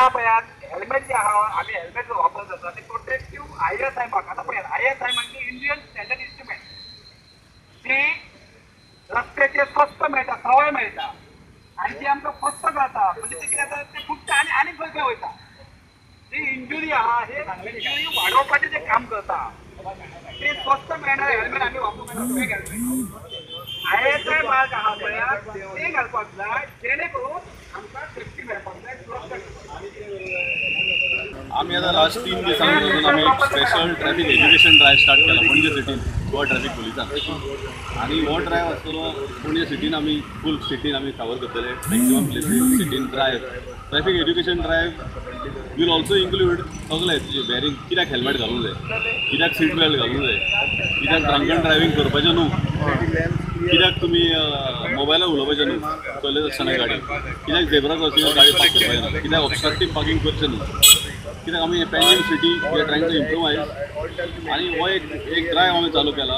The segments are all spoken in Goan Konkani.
आहा पळयात हेल्मेट जे आहा आमी हेल्मेट जो वापर जाता ते प्रोटेक्टीव ISI mark. आतां पळयात ISI म्हणजे इंडियन स्टँडर्ड इन्स्ट्रुमेंट, ती रस्त्याचेर स्वस्त मेळटा, सवाय मेळटा आनी ती आमकां फस्त जाता. म्हणजे ते कितें जाता ते फुट्टा आनी आनी खंय खंय वयता. जी इंजुरी आहा हे इंजुरी वाडोवपाचें जे काम करता ते स्वस्त मेळणारे हेल्मेट आमी वापरूंक जाय. ISI mark आहा पळयात ते घालपाक जाय जेणे करून आमकां सेफ्टी मेळपाक जाय, सुरक्षा. आमी आतां लास्ट 3 दिसां पासून आमी एक special traffic education drive start केला पणजे सिटीन गोवा ट्रॅफिक पुलिसान. आनी हो ड्रायव्ह आसतलो पणजे सिटीन, आमी फूल सिटीन आमी कवर करतले मॅक्सिमम प्लेसीस सिटीन. Drive traffic education drive will also include सगळे तुजे बॅरिंग, कित्याक हेल्मेट घालूंक जाय, कित्याक सीट बेल्ट घालूंक जाय, कित्याक ड्रंकन ड्रायव्हींग करपाचें न्हू, कित्याक तुमी मोबायलार उलोवपाचें न्हू चलयत आसतना गाडी, कित्याक झेब्रा क्रॉसिंगार गाडी पार्क करपाचें ना, कित्याक ऑबस्ट्रक्टीव पार्किंग करचें न्हू, कित्याक आमी Panjim city we are trying to improvise. आनी हो एक एक ड्रायव्ह आमी चालू केला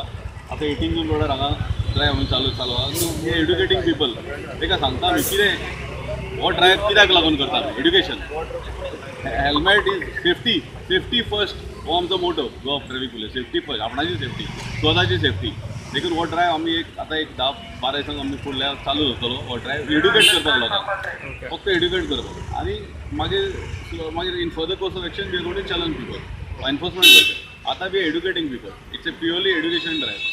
आतां 18 जून रोडार हांगा ड्रायव्ह आमी चालू चालू आहा. सो we educating people, ताका सांगता आमी कितें हो ड्रायव्ह कित्याक लागून करता आमी. Education, helmet is safety, safety first हो आमचो motto Goa traffic police. Safety first, आपणाची सेफ्टी, स्वताची सेफ्टी. देखून हो ड्रायव्ह आमी एक आतां एक 10-12 दिसांक आमी फुडल्या चालू जातलो हो ड्रायव्ह एड्युकेट करपाक लोकांक, फक्त एड्युकेट करपाक. आनी मागीर मागीर in further course of action we are going to challan people, enforcement करचें. आतां we educating people, it's a purely education drive.